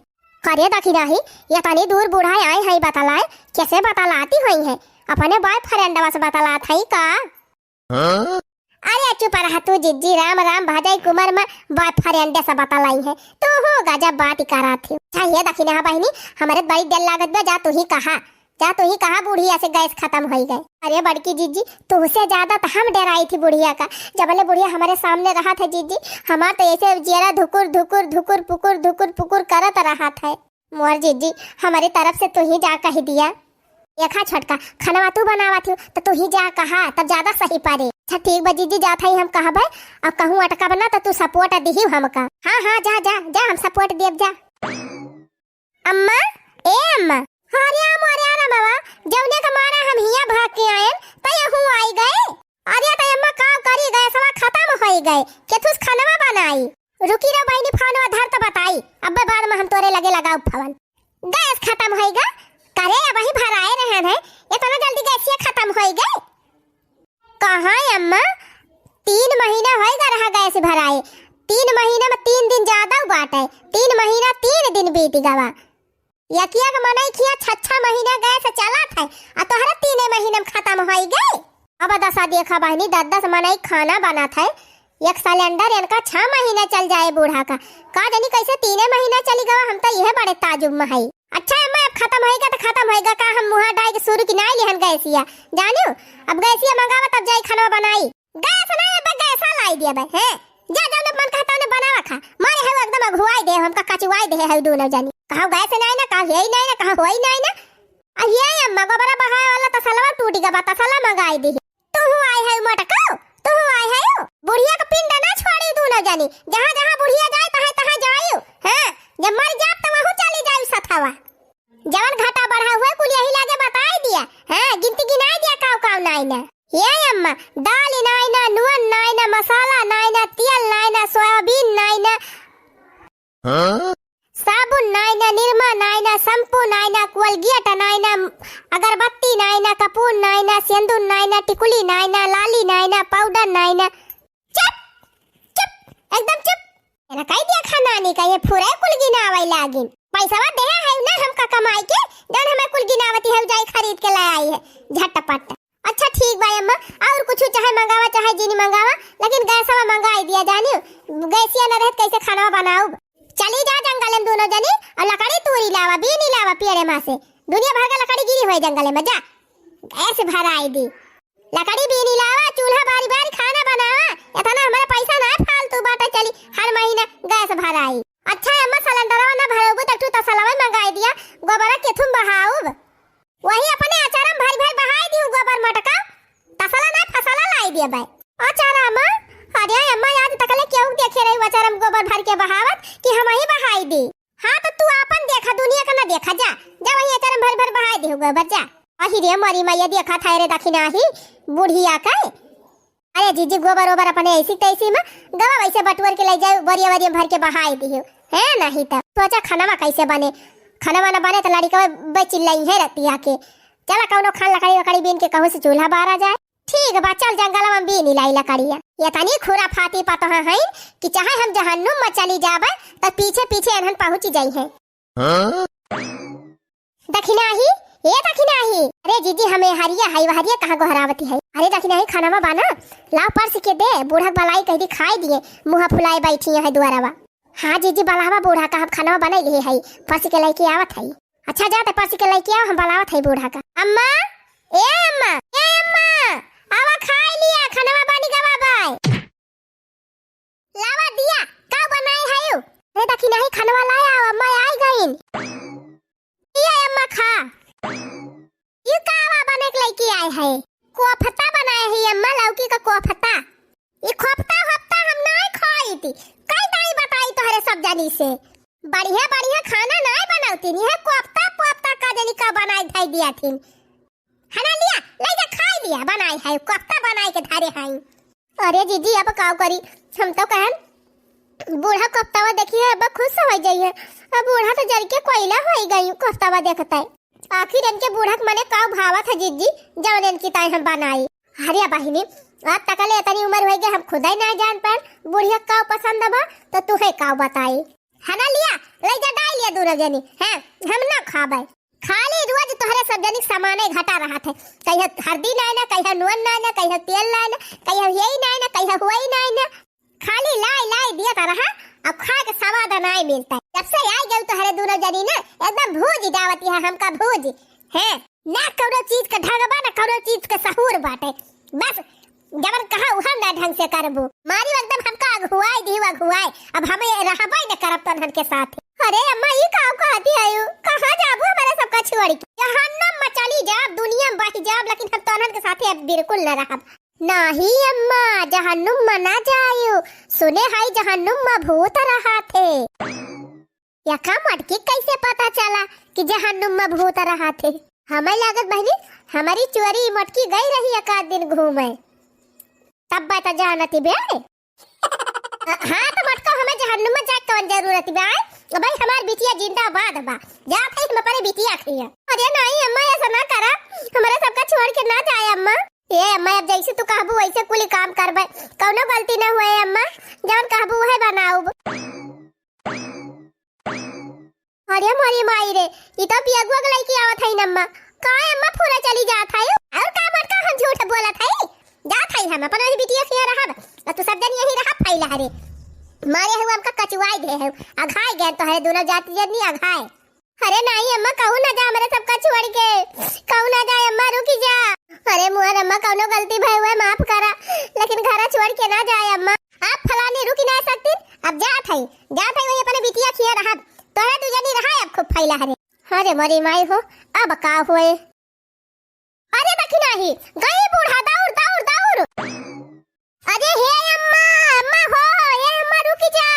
करे दखिनाही, एतनी दूर बूढ़ा आए हैं बतलाए, कैसे बतलाती होइहैं? अपने boyfriendवा से बतलात हैं का? हाँ? अरे चुप रहा तू जिज्जी, राम राम भजै कुमर मा boyfriend से बतलाइहैं। तू हो गजब बात करत ही। अच्छा ये दखिनाहा बहिनी, हमरे बड़ी डर लागत बा, जा तू ही कहा, जा तू ही कहा बुढ़िया से गैस खतम होइ गै। अरे बड़की जिज्जी, तुहसे ज्यादा त हम डेराई थी बुढ़िया का। जबले बुढ़िया हमरे सामने रहत है जिज्जी, हमार तो ऐसे जियरा धुकुर धुकुर धुकुर पुकुर धुकुर पुकुर करत रहत है। मोर जिज्जी, हमरी तरफ से तू ही जा कहि दिया। देखा छोटका, खनवा तू बनावत ही, त तू ही जा कहा, तब ज्यादा सही परे। अच्छा ठीक बा जिज्जी, जात हई हम कहबै, अब कहूँ अटकब ना त तू support दिहिउ हमका। हाँ, हाँ, जा, जा, जा, हम support देब, जा। अम्मा, ए अम्मा। अरे आ मोरे आ रमवा, जौने का मारा हम हियाँ भाग के आएन, त यहू आई गए। अरे त अम्मा का करी, गैसवा खतम होइ गए, केथुस खनवा बनाई। रुकी रहो बहिनी, फोनवा धर त बताई, अब्बे बाद मा हम तोरे लगे लगाउब फोन। गैस खतम होइ गा? करे अबही भराए रहन है, एतना जल्दी गैसिया खतम होइ गए? कहाँ अम्मा, तीन महीना होइ गा रहा गैस भराए, तीन महीना मा तीन दिन ज्यादा बाटे, तीन महीना तीन दिन बीत गवा। यकिया के मनई खिया छह छह महीना गैस चलत है, आ तोहरा तीने महीना मा खतम होइ गए। अब दसा देखा बहिनी, दस दस मनई खाना बनत है, एक सिलेंडर इनका छह महीना चल जाए बूढ़ा का। का जानी कैसे तीने महीना चली गवा, हम तो यह बड़े ताजुब मा है। अच्छा अम्मा, अब खतम होइगा त खतम होइगा, का हम मुहा डाइ के शुरू की नाई लिहन गैसिया, जानियो? अब गैसिया मंगावा तब जाई खाना बनाई। गैस ना अब्बे, गैसा लाई दिया बे, हैं? जा, जौने मन कहा तौने बनावा खा। मारे है एकदम अघुआई दे, हमका कचुआई दे है दोनों जानी। कहा गैस नाई ना, कहा यही नाई ना, कहा होई नाई ना। अब ये अम्मा गोबरा बहाए वाला तसलवा टूट गवा, तसला मंगाई दी। तू हूँ आई है मटकाओ, तू हूँ आई है। बुढ़िया का पिंड ना छोड़ी दोनों जानी, जहाँ जहाँ बुढ़िया जाए तहाँ तहाँ जाइयो। हाँ, जब मर जाब त वहू चली जाई सथवा। जवन घाटा बढ़ा हुए कुल यही लागे बताई दिया। हाँ, गिनती गिनाई दिया काव काव नाई ना। ये अम्मा, दाल नाई ना, नुअन नाई ना, मसाला नाई ना, तेल नाई ना, सोयाबीन नाई ना, हाँ? साबुन नाई ना, निरमा नाई ना, शैम्पू नाई ना, कोलगेट नाई ना, अगरबत्ती नाई ना, कपूर नाई ना, सेंदूर नाई ना, टिकुली नाई ना, लाली नाई ना, पाउडर नाई ना। चुप, चुप, एकदम चुप। एना कही दिया खा नानी का, ये फुरे कुल गिनावे लागिन। पैसवा देहे है ना हमका कमाई के, जौन हमें कुल गिनावती है, जाई खरीद के ले आई है झटपट। अच्छा ठीक बा अम्मा, और कुछ चाहे मंगावा चाहे जिनी मंगावा, लेकिन गैसवा मंगाई दिया जानी, गैसिया न रहत कैसे खाना बनाउब। चली जा जंगल में दोनों जनी और लकड़ी तूरी लावा, बीनी लावा पेड़े मा से, दुनिया भर का लकड़ी गिरी हुई जंगल में, जा गैस भराई दी। लकड़ी बीनी लावा, चूल्हा बारी बारी खाना बनावा, इतना हमारा पैसा ना फालतू बाटे, चली हर महीना गैस भराई। अच्छा अम्मा, सिलेंडरवा ना भरउबू त तू तसलवा मंगाई दिया, गोबरा केथुम बहाउब। वही अपने अचारा मा भरी भरी बहाई दिहु गोबर मटका, तसला ना फसला लाई दिया बाई। अचारा मा, अरे अम्मा, आज तकले केहू देखे रही अचारा मा गोबर भर के बहावत कि हमही बहाई दी। हाँ, त तू आपन देखा, दुनिया का ना देखा, जा, जा वही अचारा मा भर भर बहाई दिहु गोबर, जा। अही रे मरी मैया, देखा था रे दखिनाही बुढ़िया के। अरे जीजी, गोबर ओबर अपने ऐसी तैसी मा गवा वैसे बटुअर के ले जाओ, बोरिया वरिया भर के बहाई दिहु। है नहीं त सोचा खनवा कैसे बने, खनवा न बने त लड़िकवा बे चिल्लइहैं रतिया के। चला कौनो खान लकड़ी वकड़ी बीन के कहूँ से चूल्हा बारा जाए। ठीक बा, चल जंगलवा मा बीनी लाई लकड़िया। ये तनी खुराफाती पतोह हैं कि चाहे हम जहन्नुम मा चली जाबे, त पीछे पीछे एनहन पहुँची जइहैं। हाँ? दखिनाही, ए दखिनाही, अरे जीजी, हमें हरिया है, वह हरिया कहाँ गोहरावती है? अरे दखिनाही, खाना मा बना, लाओ परस के दे, बूढ़ा क बलाई कह दी खाई दिए, मुँह फुलाए बैठी है दुआरवा। हाँ जीजी, बलावा बूढ़ा का, हम खाना मा बनाई लिए है, परस के लेके आवत है। अच्छा, जा त परसी के लइके आवा, हम बलावत हई बूढ़ा का। अम्मा, ए अम्मा, ए अम्मा, आवा खाई लिया, खनवा बनी गवा बाय। लावा दिया, का बनाई हयू? अरे दखिनाही, खनवा लाया, अम्मा आई गईन। ए अम्मा खा। ई का आवा बने के लइके आए है? कोफता बनाए है अम्मा, लौकी का कोफता। ई खोपता होपता हम नाई खाई थी। कई दाई बा तनी से। बढ़िया बढ़िया खाना नाय बनावती, इहे कोफ्ता पोफ्ता का जनी का बनाई धई दिया थी। हना लिया, ले जा खाई लिया, बनाई है, कोफ्ता बनाई के धरे हैं। अरे जीजी, अब काव करी, हम तो कहन बूढ़ा कोफ्तावा देखी है, अब खुश हो जाई है। अब बूढ़ा तो जर के कोयला हो गई कोफ्तावा देखता है। आखिर इनके बूढ़ा के मने काव भावत है जीजी, जवन इनकी ताई हम बनाई। अरे बहिनी, अब तकले इतनी उम्र हो गई, हम खुद ही ना जान पाए बूढ़िया काव पसंद बा, तो तुहे काव बताई। हना लिया, ले जा डाल लिया दोनों जनी, हैं, हम ना खाबे। खाली रोज तोहरे सब जनी सामाने घटा रहत है, कहियो हरदी नाय ना, कहियो नून नाय ना, कहियो तेल नाय ना, कहियो यही नाय ना, कहियो हुई नाय ना, खाली लाई लाई दिया तो रहा, अब खाए के स्वाद नाय मिलता है। जब से आई गई तोहरे दोनों जनी ना, एकदम भूज जावती है हमका भूज, हैं, ना कौनो चीज के ढंग बा, ना कौनो चीज के सहूर बाटे, बस जवन कहा उहन ना ढंग से करबू। मारी एकदम हमका अगुआई दिहु अगुआई। अब हम ये रहबे न करब तोहन के साथ। अरे अम्मा, ई का कहती है यू? कहाँ जाबू हमारे सबका छोड़ के? जहन्नुम में चली जाब, दुनिया में बस जाब, लेकिन हम तोहन के साथे अब बिल्कुल न रहब। नहीं अम्मा, जहन्नुम में ना जायू। सुने हई जहन्नुम में भूत रहत है। यका मटकी कैसे पता चला कि जहन्नुम में भूत रहत है? हमें लागत बहिनी, हमारी चोरी मटकी गई रही एक आध दिन घूमे, तब बता जानती बे। हाँ, तो मटको हमें जहन्नुम में जाए कौन जरूरत बा? भाई हमार बिटिया जिंदाबाद बा, जात है हम अपने बिटिया खिया। अरे नहीं अम्मा, ऐसा ना करा, हमारे सबका छोड़ के ना जाए अम्मा। ए अम्मा, अब जैसे तू कहबू वैसे कुली काम करबे, कौनो गलती ना हुए अम्मा, जवन कहबू वह बनाऊब। अरे मोरी माई रे, ई तो पियगुआ के लइकी आवत है अम्मा। का अम्मा पूरा चली जात है? और का मटका हम झूठ बोलत है? जात है हम अपन वही बिटिया से रहब। और तू सब जन यही रहा फैला रे। मारे हऊ हमका कचुआई दे हऊ। अघाई गए तो है दोनों जाति जनी अघाए। अरे नहीं अम्मा, कहू ना जा हमरे सबका छोड़ के। कहू ना जा अम्मा, रुकी जा। अरे मुहर अम्मा, कौनो गलती भई हुए माफ करा, लेकिन घरा छोड़ के ना जाए अम्मा। आप फलानी रुकी ना सकती, अब जात है, जात है वही अपने बिटिया खिया रहब। तोहरे दू जनी रहा अब खूब फैला हरे। अरे मोरी माई हो, अब का होए? अरे देखी नाही, गई बूढ़ा, दौड़, दौड़, दौड़। अरे हे अम्मा, अम्मा हो, हे अम्मा रुकी जा,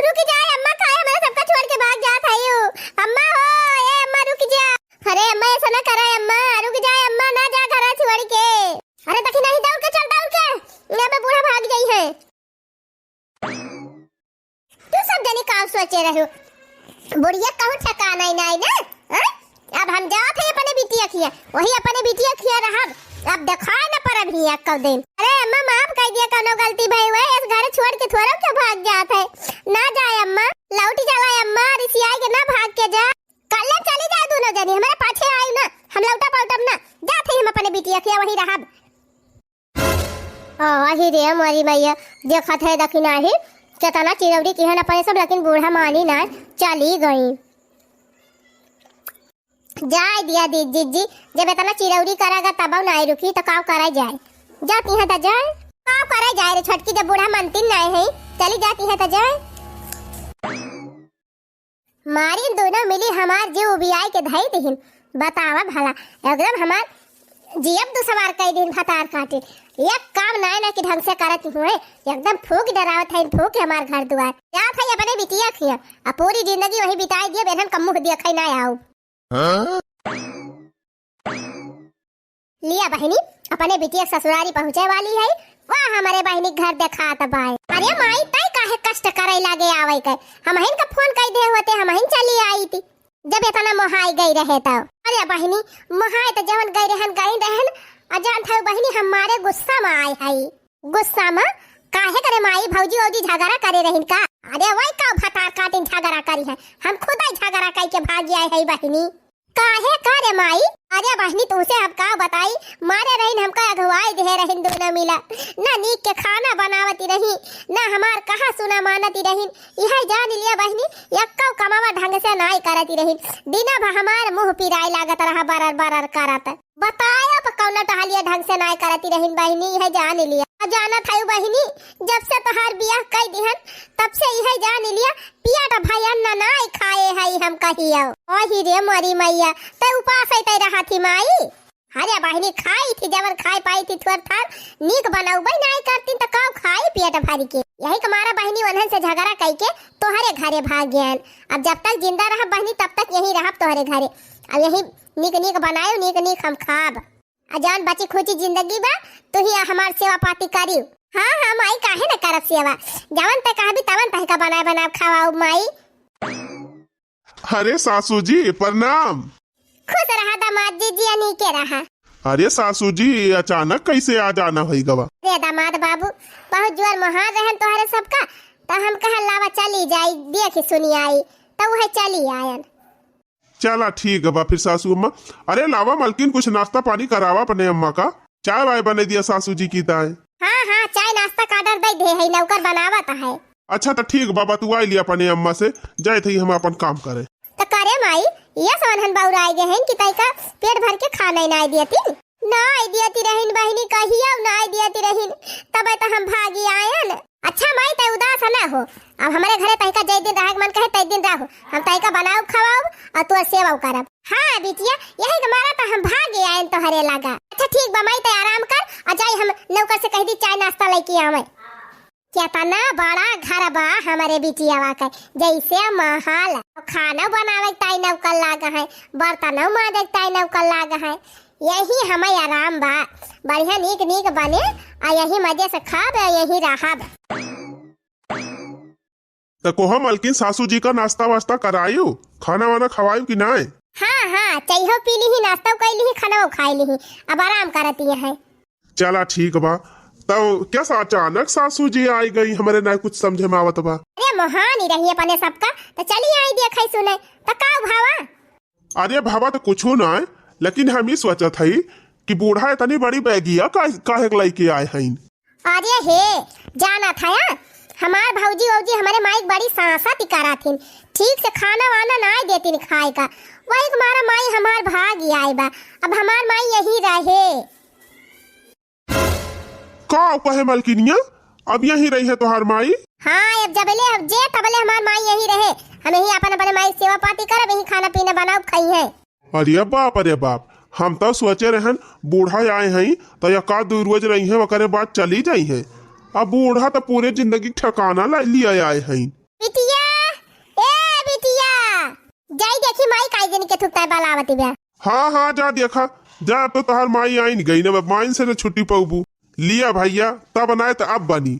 रुकी जा, अम्मा काहे हमारे सबका छोड़ के भाग जात है यू? अम्मा हो, हे अम्मा रुकी जा। अरे अम्मा ऐसा ना करे अम्मा, रुकी जा अम्मा, ना जा घरा छोड़ के। अरे देखी नाही, दौड़ के चल, दौड़ के, यहाँ पे बूढ़ा भाग गई है। तू सब जनी का सोचे रहू? बुढ़िया कहूँ ठिकाना ही नहीं ना, हाँ? अब हम जात है अपने बिटिया खिया, वही अपने बिटिया खिया रहब। अब देखाए न परब ही एक दिन। अरे अम्मा, माफ कर दिया, कौनो गलती भई हुए, इस घर छोड़ के थोड़ा क्यों भाग जात है? ना जाए अम्मा, लौट चला अम्मा, रिसियाई के ना भाग के जा। कल चली जाए दोनों जनी, हमारे पाछे आई ना, हम लौटा पलटब ना, जात है हम अपने बिटिया खिया, वही रहब। आही रे मोरी मैया, देखत है दखिनाही, केतना चिरौरी किहन अपने सब, लेकिन बूढ़ा मानी ना, चली गई। जाए दिया दी-, जीजी, जब इतना चिरौरी करेगा तब ना रुकी, तो काव करा जाए? जाती है तो जाए, काव करा जाए रे छोटकी, जब बूढ़ा मनती ना है, चली जाती है तो जाए। मारिन दोनों मिली हमार जीव उबियाई के धई दिहिन। बतावा भला, एकदम हमार जियब दुसवार कई दिहिन भतार काटिन। एक काम नाय ना कि ढंग से करत हुए, एकदम फूक डरावत है, फूक हमार घर दुआर। जात है अपने बिटिया खिया, अब पूरी जिंदगी वही बिताई दियब, एनहन कम मुँह देखई ना आऊ। हाँ? लिया बहिनी, अपने बिटिया के ससुरारी पहुँचे वाली है। वाह, हमारे बहिनी के घर देखात बाय। अरे माई, तय काहे कष्ट करे लागे आवे के? हमहिन का फोन कई दे होते, हमहिन चली आई थी, जब इतना मोहाई गई रहे तो। अरे बहिनी, मोहाई तो जवन गई रहन, गई रहन। आ जान था बहिनी, हमारे गुस्सा में आए है। गुस्सा में? काहे करे माई, भौजी औजी झगड़ा करे रहिन का? अरे वही का भतार काटिन झगड़ा करी है, हम खुद ही झगड़ा कई के भागी आए है बहिनी। काहे का रे माई? अरे बहिनी, तुमसे हम का बताई, मारे रहिन, हमका अगुवाई दे रहिन दोनों मिला, ना नीक के खाना बनावती रही, ना हमार कहा सुना मानती रहिन। यह जान लिया बहिनी, यक्को कमावा ढंग से नाई करती रहिन, दिना भर हमार मुँह पिराए लागत रहा बरर बरर करत। बताया पर कौना टहलिया ढंग से नाई करती रहिन बहिनी, यह जान लिया। जानत है बहिनी, जब से तोहार बियाह कई दिहन, तब से यह जान लिया, पिया तो भाई अन्न नाय खाए हई हम कहियो। ओही रे मोरी मैया, तै उपास है तै रहत ही माई। अरे बहिनी, खाई थी, जवन खाए पाई थी थोर थार, नीक बनउबे नाई करतीन त का खाई पेट भर के। यही के मारा बहिनी उन्हन से झगड़ा कई के तोहरे घरे भाग गयन। अब जब तक जिंदा रहब बहिनी, तब तक यही रहब तोहरे घरे। अब यही नीक नीक बनायो, नीक नीक हम खाब। आ जवन बची खुची जिंदगी बा, तू ही हमार सेवा पाती करियो। हाँ, हाँ माई, काहे न करब सेवा? जवन ते कहबी तवन तहका बनाए बनाए खवाउब माई। अरे सासू जी, प्रणाम। खुश रहा दामाद जी, जिया नीके रहा। अरे सासू जी, अचानक कैसे आ जाना होई गवा? अरे दामाद बाबू, बहुत जोर मोहार रहन तोहरे सबका, त हम कहल लावा चली जाई, देखी सुनी आई, त उहे चली आयन। चला ठीक बा फिर सासू अम्मा। अरे लावा मलकिन, कुछ नाश्ता पानी करावा अपने अम्मा का। चाय वाय बने दिया सासू जी की ताए। हाँ, हाँ, चाय नाश्ता का order दे दे है, नौकर बनावत है। अच्छा त ठीक बा, बतुआई लिया अपने अम्मा से, जाए थे हम अपन काम करे। त करे माई, ये सवनहन बउराए गए हैं कि तैका पेट भर के खाना ही नाई दियती। नाई दियती रहिन बहिनी, कहिया नाई दियती रहिन, तबे त हम भागी आयन। अच्छा माई, तै उदास न हो, अब हमरे घरे तैका जय दिन रहे के मन कहे तै दिन रहो, हम तैका बनाउब खवाउब और तोर सेवा करब। हाँ बिटिया, यही के मारा त हम भागे आयन तोहरे लगा। अच्छा ठीक बा माई, तै आराम कर और जाई हम नौकर से कह दी चाय नाश्ता लेके आवे। केतना बड़ा घर बा हमरे बिटियावा के, जैसे महल। खाना बनावे के ताई नौकर लाग है, बर्तन माजे के ताई नौकर लाग है। यही हमें आराम बा, बढ़िया नीक नीक बने, आ यही मजे से खाब, आ यही रहब। त कोहा मलकिन, सासू जी का नाश्ता वास्ता करायु, खाना वाना खवायु कि नाय? हाँ, हाँ, चाहो पी लीही, नाश्ता कई लीही, खाना खाई लीही, अब आराम करती है। चला ठीक बा। तब कैसा अचानक सासू जी आई गई, हमरे ना कुछ समझे में आवत बा। अरे मोहानी रही अपने सबका, त चली आई देखई सुनई, त का भावा? अरे भावा त कुछो ना है, लेकिन हम ही सोचत हई कि बूढ़ा इतनी बड़ी बैगिया का, काहे के लइके आए हईन? अरे हे, जाना था या? हमार भौजी वौजी हमरे माई के बड़ी सासत करा थिन, ठीक से खाना वाना ना देतिन खाए का, वही के मारा माई हमार भाग आई बा। अब हमार माई यही रहे। का कहे मलकिनिया, अब यही रही है तोहार माई? हाँ, अब जबले, अब जे तबले हमार माई यही रहे, हम यही अपन, अपने माई सेवा पाती करब, यही खाना पीना बनाउब, खाई है। अरे बाप, अरे बाप, हम तो सोचे रहन बूढ़ा आए हैं तो एक आध दो रोज रही हैं, ओकरे बाद चली जाई हैं। अब बूढ़ा तो पूरे जिंदगी ठिकाना ला लिया आए हैं। बिटिया, ए बिटिया, जाई देखी माई काई दिन के थुकता है बलावती बा। हाँ, हाँ, जा देखा, जा, अब तो तोहार माई आइन गई ना, अब माइन से न छुट्टी पउबू। लिया भैया, तब नाय त अब बनी।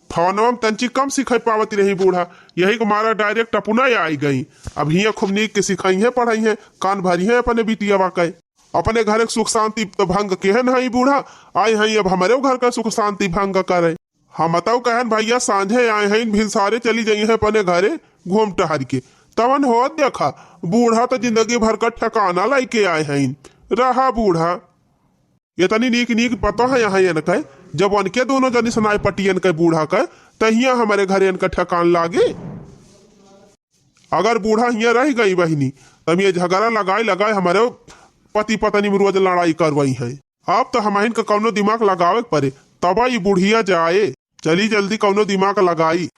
फोनवा में तंची कम सिखाई पावती रही बूढ़ा, यही के मारा direct अपना आई गई। अब हियाँ खूब नीक के सिखाई है, पढ़ाई है, कान भरी है अपने बिटियावा के। अपने घर के सुख शांति तो भंग केहन है बूढ़ा, आए हैं अब हमरे घर का सुख शांति भंग करे। हम तउ कहन भैया सांझे आए हैं, भिनसारे चली जाई हैं अपने घरे घूम टहर के। तवन हो देखा, बूढ़ा तो जिंदगी भर का ठिकाना लइके आए हैं। रहा बूढ़ा, इतनी नीक नीक पता है यहाँ इनके, जब उनके दोनों जनी सनाए पटियन के बूढ़ा के, त हियाँ हमरे घरे इनका ठिकान लागे। अगर बूढ़ा हियाँ रह गई बहिनी, तब ये झगड़ा लगाए लगाए हमरे पति पत्नी में रोज लड़ाई करवाई है। अब तो हमहिन का कौनो दिमाग लगावे के पड़े, तब ई बुढ़िया जाए। चली जल्दी कौनो दिमाग लगाई।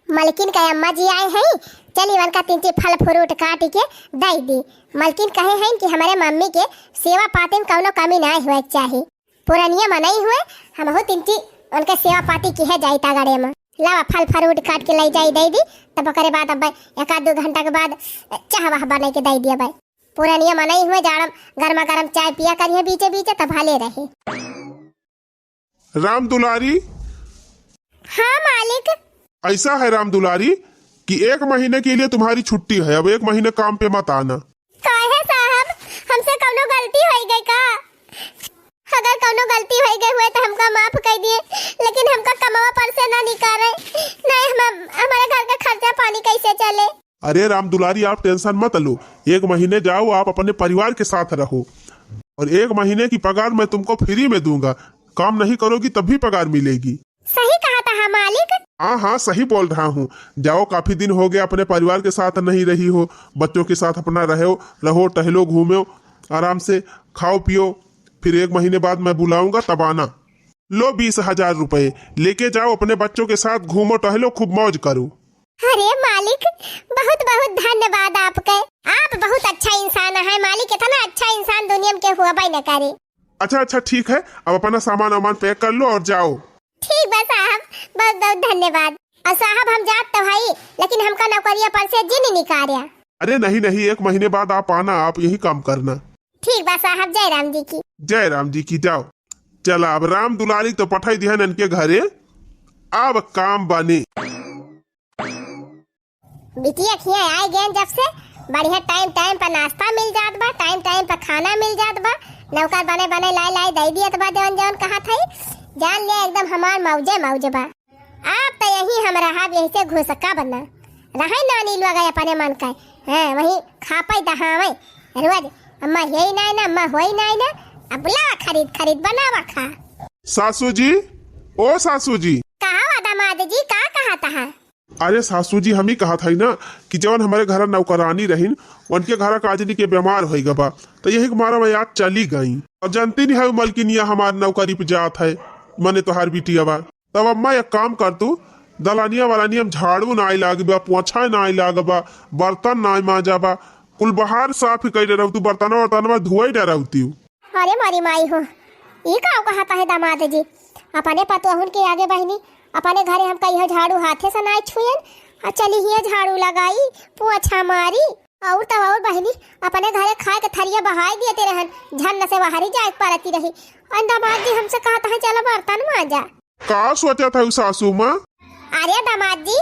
मलकिन के अम्मा जी आए हैं, चली उनका तिनची फल फ्रूट काट के दे दी। मलकिन कहे हैं कि हमरे मम्मी के सेवा पाती में कौनो कमी ना हुए के चाही। पुरनिया मनई हुए, हमहू तिनची उनके सेवा पाती किहे जाई तागड़े में। लावा फल फ्रूट काट के ले जाई दे दी, तब ओकरे बाद अब एक आध दो घंटा के बाद चाह वाह बना के दे दिया भाई। पुरनिया मनई हुए, जाड़म गर्मा गर्म चाय पिया करिए बीचे बीचे, तब भले रहे। राम दुलारी। हाँ मालिक। ऐसा है राम दुलारी कि एक महीने के लिए तुम्हारी छुट्टी है, अब एक महीने काम पे मत आना। काहे साहब, हमसे कौनो गलती होई गई का? अगर कौनो गलती होई गई हुए तो हमका माफ कर दिए, लेकिन हमका कमवा पर से ना निकाले, नहीं हम, हमारे घर का खर्चा पानी कैसे चले? अरे राम दुलारी, आप tension मत लो, एक महीने जाओ, आप अपने परिवार के साथ रहो, और एक महीने की पगार मैं तुमको free में दूंगा। काम नहीं करोगी तब भी पगार मिलेगी। सही कहा था, हाँ मालिक। हाँ, हाँ, सही बोल रहा हूँ। जाओ, काफी दिन हो गया, अपने परिवार के साथ नहीं रही हो, बच्चों के साथ अपना रहो, रहो, टहलो, घूमो, आराम से खाओ पियो, फिर एक महीने बाद मैं बुलाऊंगा तब आना। लो बीस हजार रुपए, लेके जाओ, अपने बच्चों के साथ घूमो टहलो, खूब मौज करो। अरे मालिक, बहुत बहुत धन्यवाद आपके, आप बहुत अच्छा इंसान है मालिक, इतना अच्छा इंसान दुनिया में के हो न करे। अच्छा, अच्छा, ठीक है, अब अपना सामान वामान pack कर लो और जाओ। ठीक बा साहब, बहुत बहुत धन्यवाद। और साहब, हम जात तो हई, लेकिन हमका नौकरिया पर से जिन निकार्या। अरे नहीं, नहीं, एक महीने बाद आप आना, आप यही काम करना। ठीक बा साहब, जय राम जी की। जय राम जी की, जाओ। चला, अब राम दुलारी तो पठाई दिहन इनके घरे, अब काम बने। बिटिया खिया आए गए जब से, बढ़िया time time पर नाश्ता मिल जात बा, time time पर खाना मिल जात बा, नौकर बने बने लाई लाई दे दियत बा, जौन जौन कहा थई, जान लिया एकदम हमार मौजे मौज बा। आप तो यही हम रहब, यही से घुसका बना रहे नानी लोग अपने मन का, हाँ, वही खा पाई दहावे रोज, अम्मा यही नाई ना, अम्मा होई नाई ना, अब ला खरीद खरीद बनावा खा। सासू जी, ओ सासू जी। कहा हुआ दामाद जी, का कहा तहा? अरे सासू जी, हम ही कहा था ना कि जवन हमारे घर नौकरानी रहीन, उनके घर काजनी के बीमार होई गबा, तो यही के मारा मैं आज चली गई। अब जानती नहीं है मलकिनिया हमार नौकरी पे जात है, मने तोहार बिटिया बा। तब अम्मा एक काम कर तू, दलानिया वालानिया में झाड़ू नाई लाग बा, पोछा नाई लाग बा, बर्तन नाई मांजा बा, कुल बाहर साफ कई डरौतू, बर्तन वर्तन में धोई डरौती। अरे मोरी माई हो, ई का कहत है दामाद जी? अपने पतोहुन के आगे बहिनी, अपने घरे हम कहियो झाड़ू हाथे से नाई छुएन, और चली हिया झाड़ू लगाई, पोछा मारी, और तो और बहिनी, अपने घरे खाए के थरिया बहाई दियते रहन, झन से बाहरी जाए के परती रही। और दामाद जी हमसे कहत है, "चला बर्तन मांजा।" का सोचत है सासू माँ? अरे दामाद जी,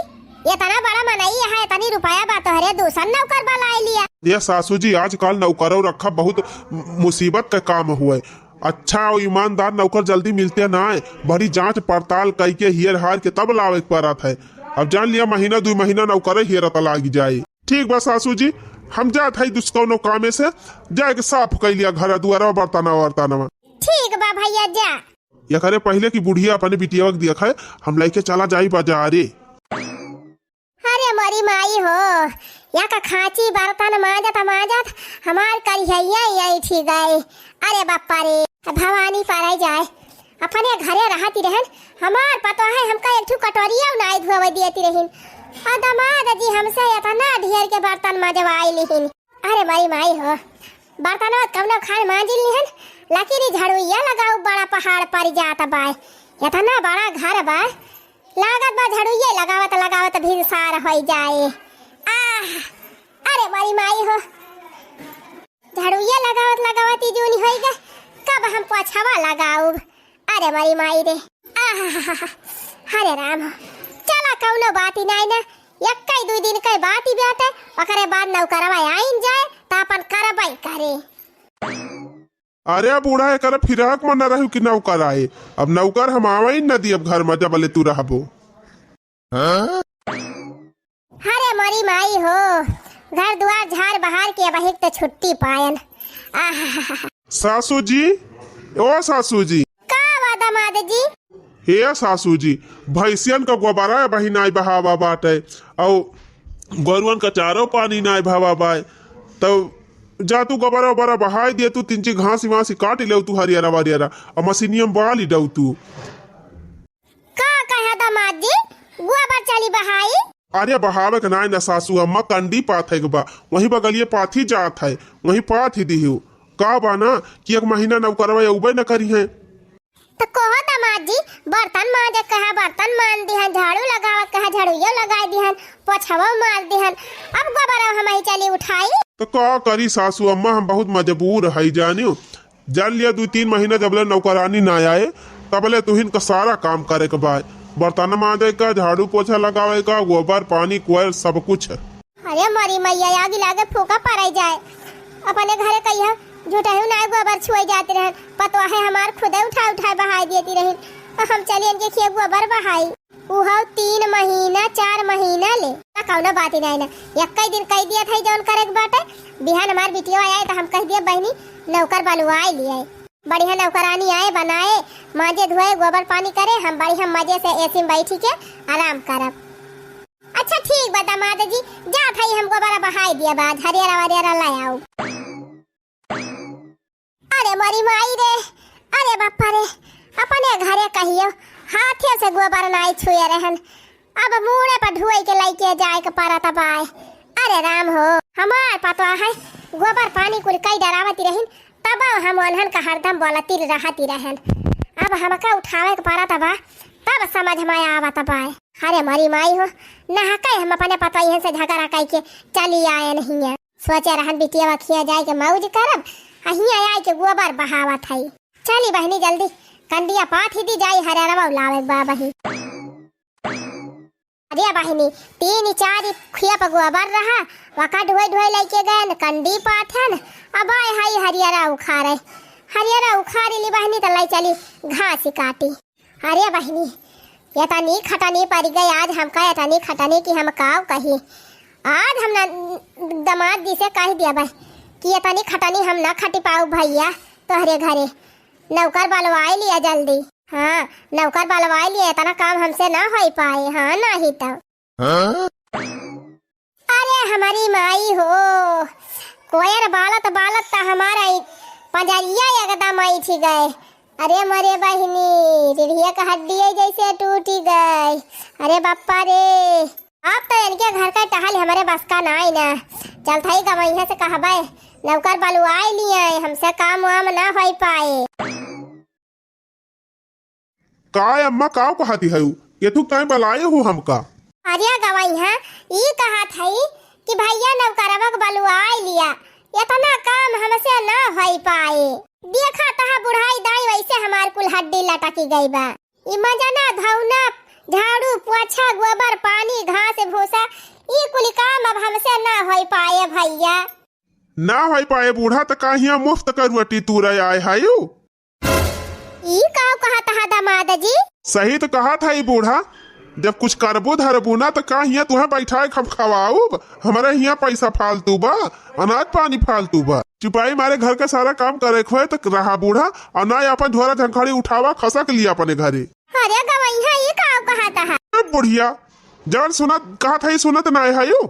इतना बड़ा मनई है, इतनी रुपया बा, तोहरे दूसर नौकर बलाई लिया। ये सासू जी, आजकल नौकरों रखा बहुत मुसीबत का काम हुए। अच्छा और ईमानदार नौकर जल्दी मिलते ना है, बड़ी जांच पड़ताल कई के हियर हार के तब लावे के परत है। अब जान लिया, महीना दुई महीना नौकर हियरत लाग जाए। ठीक बा सासू जी, हम जात हई दुस कौनो कामे से, जाए के साफ कई लिया घर दुआरा बर्तनवा वर्तनवा। ठीक बा भैया, जा। एकरे पहिले की बुढ़िया अपने बिटिया के दिया खाए, हम लेके चला जाई बाजारे। अरे मोरी माई हो, या का खांची बर्तन मांजत मांजत हमार करिहैया यही ठीक गए। अरे बापा रे, भवानी पारे जाए, अपने घरे रहती रहन, हमार पतोह है हमका एक ठो कटोरिया नाई धोवे दियती रहीन। और दामाद जी हमसे इतना ढेर के बर्तन मजवाई लिहिन। अरे माई, माई हो, बर्तनवा कौनो खान मांजिल लिहन, लेकिन ई झड़ुइया लगाऊ बड़ा पहाड़ पर जात बाय। इतना बड़ा घर बा, लागत बा झड़ुइया लगावत लगावत भिनसार होई जाए। आह, अरे माई, माई हो, झड़ुइया लगावत लगावत ई जूनी होई गे, कब हम पोछवा लगाऊ? अरे मरी माई रे। आहाहाहा। हरे राम। चला कौनो बात ही नाई ना। यक्कई दुई दिन के बात ही बाटे। ओकरे बाद नौकरवा आइन जाए त अपन करबई करे। अरे बूढ़ा, एकर फिराक में न रहू कि नौकर आए। अब नौकर हम आवे ही न दियब घर में जबले तू रहबो। हाँ? अरे मोरी माई हो, घर दुआर झाड़ बहार के अबहिक त छुट्टी पायन। आहा। सासू जी, ओ सासू जी। का बा दामाद जी? हे सासू जी, भैंसियन का गोबरा बही नाई बहावा बाटे, औ गोरुअन का चारो पानी नाई बहावा बाय, तब जा तू गोबरा ओबरा बहाई दे, तू तीन चार घास वास काट ले तू हरियरा वरियरा, और मशीनिया में बाल ही दऊ तू। का कहे दामाद जी, गोबर चली बहाई? अरे बहावे के नाई ना सासू, अम्मा कंडी पाथे के बा, वहीं बगलिए पाथी जात है, वहीं पाथी दिहू। का बा ना कि एक महीना नौकरवा अउबे न करी है। त कहो दामाद जी, बर्तन मांजे कहा बर्तन मांज दिहन, झाड़ू लगावत कहा झाड़ूयो लगाई दिहन, पोछवो मार दिहन, अब गोबरवा हमही चली उठाई। त का करी सासू अम्मा, हम बहुत मजबूर हई जानियो। जान लिया, दुई तीन महीना जबले नौकरानी ना आए, तबले तुहिन का सारा काम करे के बा। बर्तन मांजे का, झाड़ू पोछा लगावे का, गोबर, पानी, कोयल, सब कुछ। अरे मोरी मैया, आगी लागे फूका पड़ाई जाए। अपने घरे कहिया झूठहू ना गोबर छुए जात रहन, पतवाहे हमार खुदे उठा उठा बहाई देती रहिन। हम चली इनके खिया गोबर बहाई। उहो तीन महीना, चार महीना ले। ना कौनो बात ही नहीं ना, एक्कै दिन कह दिया था जौन करे के बाटे। बिहान हमार बिटिया आए त हम कह दिया, "बहिनी, नौकर बलुआए लिए, बढ़िया नौकरानी आए, बनाए, मांजे धोए, गोबर पानी करे, हम बढ़िया मजे से एसी में बैठी के आराम करब।" अच्छा ठीक बा दामाद जी, जात हई हम गोबर बहाई दिया बा, हरियरा वरियरा ले आओ। अरे मोरी माई रे, अरे बापा रे, अपने घरे कहियो हाथे से गोबर नाई छुए रहन, अब मूड़े पर ढुए के लइके जाए के परत बाय। अरे राम हो, हमार पतवा है, गोबर पानी कुल कई डरावती रहिन, तब अब हम ओन्हन का हरदम बोलती रहती रहन, अब हमका उठावे के पड़त बा, तब समझ में आवत बा। अरे मोरी माई हो, नहके हम अपने पतोहियन से झगड़ा कइके चली आएन हियाँ। सोचे रहन बिटिया खिया जाइके मौज करब, आ हियाँ आइके गोबर बहावत हई। चली बहिनी जल्दी कंडिया पाथि दी जाई, हरियरवा लावे बा बही। अरे बहिनी, तीन चार खेप गोबर रहा, वका ढोई ढोई लइके गएन, कंडी पाथन, अब आए हई हरियरा उखारे। हरियरा उखारी ली बहिनी, त लई चली घास काटी। अरे बहिनी, एतनी खटनी परि गई आज हमका, एतनी खटनी कि हम काव कही। आज हम न, दमाद जी से कहि दिया बा कि एतनी खटनी हम न खटि पाउब भइया, तोहरे घरे नौकर बलवाइ लिया जल्दी। हाँ, नौकर बलवाइ लिया, एतना काम हमसे न होइ पाए। हाँ, नाहीं त। हाँ? अरे हमरी माई हो, कोयर बालत बालत त हमार ई पंजरिया एकदम ऐठी गए। अरे मोरे बहिनी, रीढ़िया क हड्डिया जैसे टूटी गए। अरे बप्पा रे, अब त इनके घर क टहल हमरे बस क नाई ना। चलत हई गवइहाँ से कहबे, नौकर बलुआइ लिया, हमसे काम वाम न होइ पाए। का अम्मा, का कहती हऊ? एथू काहे बलाए हो हमका? अरे गवइहाँ, ई कहत हई कि भइया नौकरवा क बलुआइ लिया, एतना काम हमसे न होइ पाए। देखा तहा बुढ़ाई दाई वैसे हमार कुल हड्डी लटकी गई बा। ई मजना, धौना, झाड़ू, पोछा, गोबर, पानी, घास, भूसा, ई कुल काम अब हमसे न होइ पाए भइया। ना होइ पाए बूढ़ा, त का हियाँ मुफ्त क रोटी तूरे आए हऊ? ई का कहत हा दमाद जी? सही त कहत हा ई बूढ़ा, जब कुछ करबू धरबू ना त का हियाँ तुहें बैठाए हम खवाउब? हमरे हियाँ पैसा फालतू बा, अनाज पानी फालतू बा। चुपाई मारे घर क सारा काम करे क होए त रहा बूढ़ा, अउर ना आपन झोरा झंखड़ी उठावा, खसक लिया अपने घरे। अरे गवइहाँ, ई का कहत हा? ए बुढ़िया, जवन सुनत कहत हा ई सुनत ना हऊ।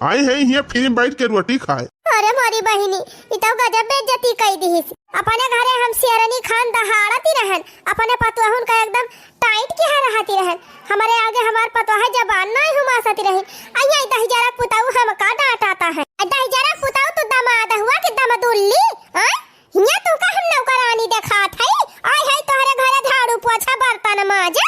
आई है हियाँ free में बैठ के रोटी खाए। अरे मोरी बहिनी, ई तो गजब बेइज्जती कई दिहिस। अपने घरे हम शेरनी खान दहाड़ती रहन, अपने पतोहुन का एकदम tight किहा रहती रहन। हमरे आगे हमार पतोह जबान नाई हुमासती रहिन। अइया ई दहिजरा पुताऊ हमका डांटाता है। ए दहिजरा पुताऊ तू दमाद हुआ कि दमदुल्ली? आय? हियाँ तू का हम नौकरानी देखात हई? आय है तोहरे घरे झाड़ू पोछा बर्तन माजे।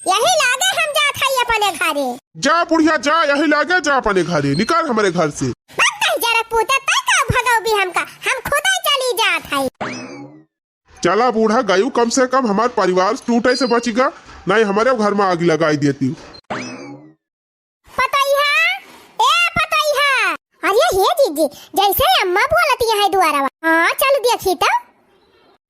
यही लागे हम जात हई अपने घरे। जा बुढ़िया जा, यही लागे जा अपने घरे, निकल हमरे घर से। बक कहीं जरा पूते तय का भगौबी हमका, हम खुदे चली जात हई। चला बूढ़ा गयू, कम से कम हमार परिवार टूटे से बचिगा, नहीं हमरे घर में आग लगाई देती। पतोहिया, ए पतोहिया। अरे हे जीजी, जैसे अम्मा बोलती है दुआरवा। हाँ, चल देखी तो।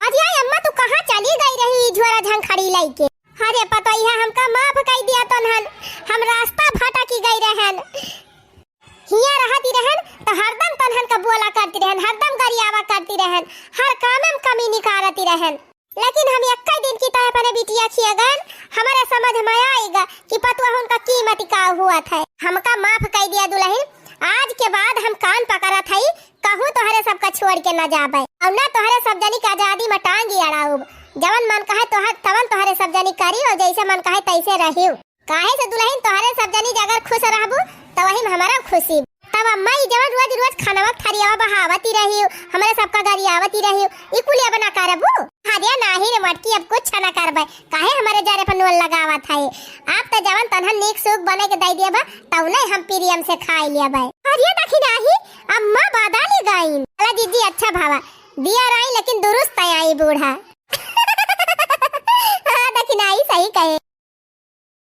अरे अम्मा, तू कहाँ चली गई रही ई झोरा झंखड़ी लइके? अरे पतोहिया, हमका माफ कई दिया तोन्हन, हम रास्ता भटकी गई रहन। हियाँ रहती रहन त हरदम तोन्हन का बोला करती रहन, हरदम गरियावा करती रहन, हर काम में कमी निकारती रहन। लेकिन हम एक्कै दिन की तय अपने बिटिया खिया गन, हमरे समझ में आइगा कि पतोहुन का कीमत का हुआ था। हमका माफ कई दिया दुलहिन, आज के बाद हम कान पकड़त हई, कहूँ तोहरे सबका छोड़ के न जाबे, अउर न तोहरे सब जनी के आजादी में टांगी अड़ाउब। जवन मन कहे तोहर, तवन तोहरे सब जनी करी, अउर जैसे मन कहे तैसे रहियो। काहे से दुलहिन, तोहरे सब जनी जे अगर खुश रहबू, त वही में हमारा खुशी। तब अम्मा ई जवन रोज रोज खानवा के थरियावा बहावती रहियो, हमरे सबका गरियावती रहियो, ई कुल अब ना करबू? अरे नाही रे मटकी, अब कुछ ना करबे। काहे हमरे जरे पर नून लगावत है? आप त जवन तोन्हन नीक सूख बने के दई दिया बा, तउने हम प्रेम से खाई लिया बा। अरे देखी नाही, अम्मा बदली गईन। अला जीजी, अच्छा भावा, दिया राई लेकिन दुरुस्त आई बूढ़ा।